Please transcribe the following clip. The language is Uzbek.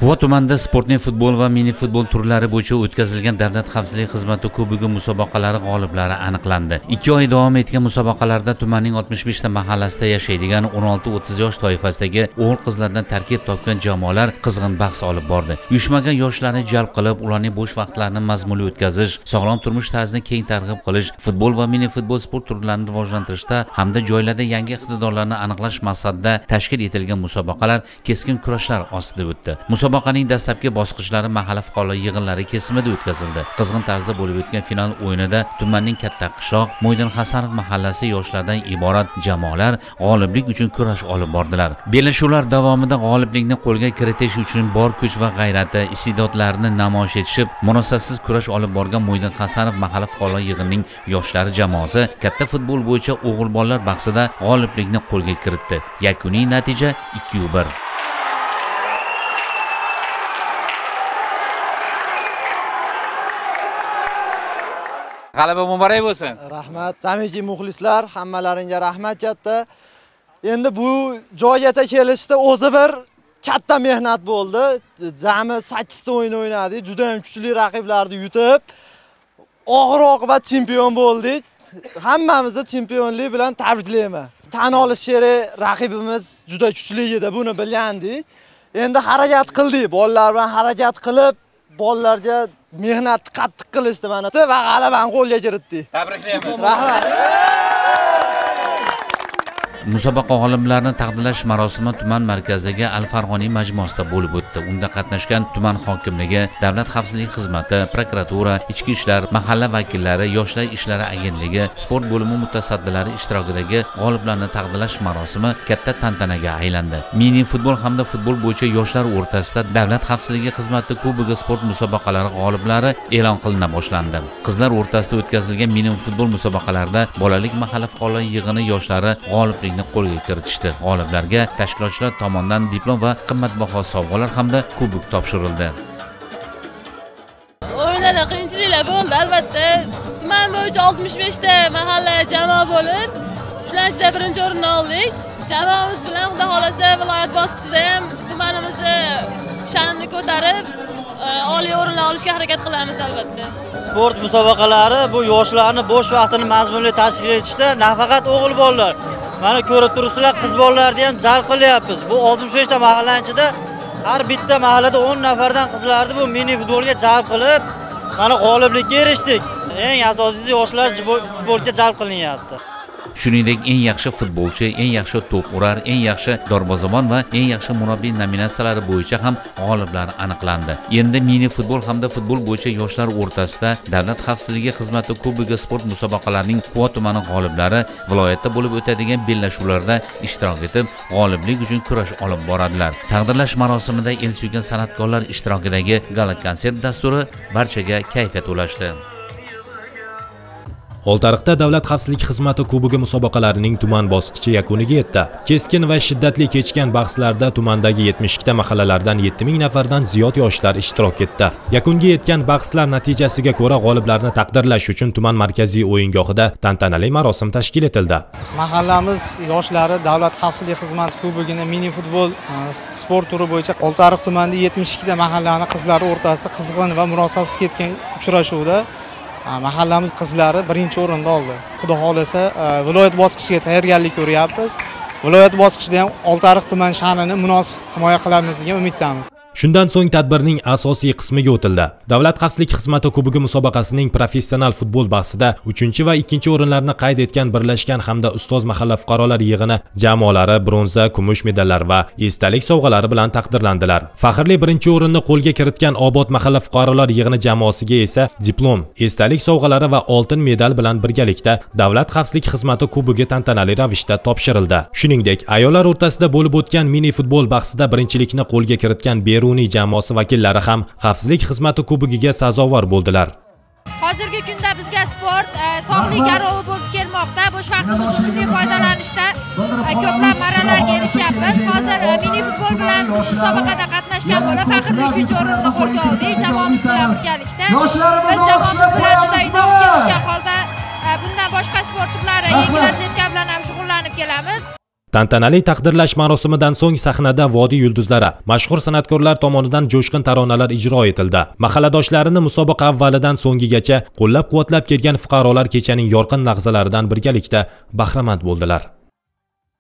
Quva tumanida sportning futbol va mini futbol turlari bo'yicha o'tkazilgan Davlat xavfsizlik xizmati kubogi musobaqalari g'oliblari aniqlandi. 2 oy davom etgan musobaqalarda tumanning 65 ta mahallasida yashaydigan 16-30 yosh toifasidagi o'g'il-qizlardan tarkib topgan jamoalar qizg'in bahs olib bordi. Uyushmagan yoshlarni jalb qilib, ularning bo'sh vaqtlarini mazmunli o'tkazish, sog'lom turmush tarzini keng targ'ib qilish, futbol va mini futbol sport turlarini rivojlantirishda hamda joylarda yangi iqtidorlarni aniqlash maqsadida tashkil etilgan musobaqalar keskin kurashlar ostida o'tdi. Musobaqaning dastlabki bosqichlari mahalla fuqarolar yig'inlari kesimida o'tkazildi. Qizg'in tarzda bo'lib o'tgan final o'yinida tumanning Katta Qishloq, Mo'ydin Hasanov mahallasi yoshlaridan iborat jamoalar g'oliblik uchun kurash olib bordilar. Bellashuvlar davomida g'oliblikni qo'lga kiritish uchun bor kuch va g'ayrati, iste'dodlarini namoyish etishib, murosatsiz kurash olib borgan Mo'ydin Hasanov mahalla fuqarolar yig'inining yoshlari jamoasi katta futbol bo'yicha o'g'il bolalar bahsida g'oliblikni qo'lga kiritdi. Yakuniy natija 2-1. G'alaba muborak bo'lsin. Rahmat. Samimiy muxlislar, hammalaringga rahmat katta. Endi bu joygacha kelishda o'zi bir katta mehnat bo'ldi. Jami 8 ta o'yin o'ynadik. Juda ham kuchli raqiblarni yutib, oxir oqibat chempion bo'ldik. Hammamizni chempionlik bilan tabriklayman. Tan olish kerak, raqibimiz juda kuchli edi, buni bilgandik. Endi harakat qildik, bolalar bilan harakat qilib, bolalarga mehnatni qattiq qilishdi mana va g'alabani qo'lga kiritdik. Tabriklaymiz. Rahmat. Musobaqa g'oliblarini taqdirlash marosimi tuman markazidagi Al-Farg'oniy majmuasida bo'lib o'tdi. Unda qatnashgan tuman hokimligi, Davlat xavfsizlik xizmati, prokuratura, ichki ishlar, mahalla vakillari, yoshlar ishlari agentligi, sport bo'limi mutasaddilari ishtirokidagi g'oliblarni taqdirlash marosimi katta tantanaga aylandi. Mini futbol hamda futbol bo'yicha yoshlar o'rtasida Davlat xavfsizligi xizmati kubogi sport musobaqalari g'oliblari e'lon qilina boshlandi. Qizlar o'rtasida o'tkazilgan mini futbol musobaqalarida bolalik mahalla fuqarolar yig'ini yoshlari g'oliblikni qo'lga kiritishdi. G'oliblarga tashkilotchilar tomonidan diplom va qimmatbaho sovg'alar hamda kubok topshirildi. O'yinlarda qiyinchiliklar bo'ldi albatta. Tuman bo'yicha 65 ta mahalla jamoa bo'lib, shular ichida birinchi o'rinni oldik. Jamoamiz bilan Xudo xolasa viloyat bosqichida ham tumanimizni sha'nini ko'tarib, oliy o'rinlar olishga harakat qilamiz albatta. Sport musobaqalari bu yoshlarni bo'sh vaqtini mazmunli tashkil etishda nafaqat o'g'il bolalar, mana ko'rib turibsizlar, qiz bolalarni ham jalb qilyapmiz. Bu 65 ta mahallani ichida har bitta mahallada 10 nafardan qizlarni bu mini futbolga jalb qilib, mana g'oliblikka erishdik. Eng asosiysi yoshlar sportga jalb qilinyapti. Shuningdek, eng yaxshi futbolchi, eng yaxshi to'p urar, eng yaxshi darvozabon va eng yaxshi murabbiy nominatsiyalari bo'yicha ham g'oliblar aniqlandi. Endi mini futbol hamda futbol bo'yicha yoshlar o'rtasida Davlat xavfsizligi xizmati kubogi sport musobaqalarining Quva tumani g'oliblari viloyatda bo'lib o'tadigan bellashuvlarda ishtirok etib, g'oliblik uchun kurash olib boradilar. Taqdirlash marosimida el suygan san'atkorlar ishtirokidagi gala konsert dasturi barchaga kayfiyat ulashdi. Oltiariqda Davlat xavfsizlik xizmati kubogi musobaqalarining tuman bosqichi yakuniga yetdi. Keskin va shiddatli kechgan bahslarda tumandagi 72 ta mahallalardan 7000 nafardan ziyod yoshlar ishtirok etdi. Yakunga yetgan bahslar natijasiga ko'ra g'oliblarni taqdirlash uchun tuman markaziy o'yingohida tantanali marosim tashkil etildi. Mahallamiz yoshlari Davlat xavfsizlik xizmati kubogini mini futbol sport turi bo'yicha Oltiariq tumanida 72 ta mahallani qizlari o'rtasida qizg'in va murosasiz ketgan uchrashuvda mahallamiz qizlari birinchi o'rinni oldi. Xudo xolasa viloyat bosqichiga tayyorgarlik ko'ryapmiz. Viloyat bosqichida ham Oltiariq tuman sha'nini munosib himoya qilamiz degan umiddamiz. Shundan so'ng tadbirning asosiy qismiga o'tildi. Davlat xavfsizlik xizmati kubogi musobaqasining professional futbol bahsida 3 va 2 o'rinlarni qayd etgan Birlashgan hamda Ustoz mahalla fuqarolar yig'ini jamoalari bronza, kumush medallar va esdalik sovg'alari bilan taqdirlandilar. Faxrli birinchi o'rinni qo'lga kiritgan Obod mahalla fuqarolar yig'ini jamoasiga esa diplom, esdalik sovg'alari va oltin medal bilan birgalikda Davlat xavfsizlik xizmati kubogi tantanali ravishda topshirildi. Shuningdek, ayollar o'rtasida bo'lib o'tgan mini futbol bahsida birinchilikni qo'lga kiritgan Beruniy jamoasi vakillari ham xavfsizlik xizmati kubogiga sazovor bo'ldilar. Hozirgi kunda bizga sport sog'lik garovi bo'lib kelmoqda. Bo'sh vaqtimiz unumli foydalanishda ko'plab marralarga erishyapmiz. Hozir mini futbol bilan musobaqada qatnashgan bo'lib, faxrli 3-o'rinni qo'lga oldik jamoamiz bilan birgalikda. Yoshlarimiz olqishlab qo'yamizmi? Holda bundan boshqa sport turlari, yengil atletika bilan ham shug'ullanib kelamiz. Tantanali taqdirlash marosimidan so'ng sahnada vodiy yulduzlari, mashhur san'atkorlar tomonidan jo'shqin taronalar ijro etildi. Mahalladoshlarini musobaqa avvalidan so'ngigacha qo'llab-quvvatlab kelgan fuqarolar kechaning yorqin lahzalaridan birgalikda bahramand bo'ldilar.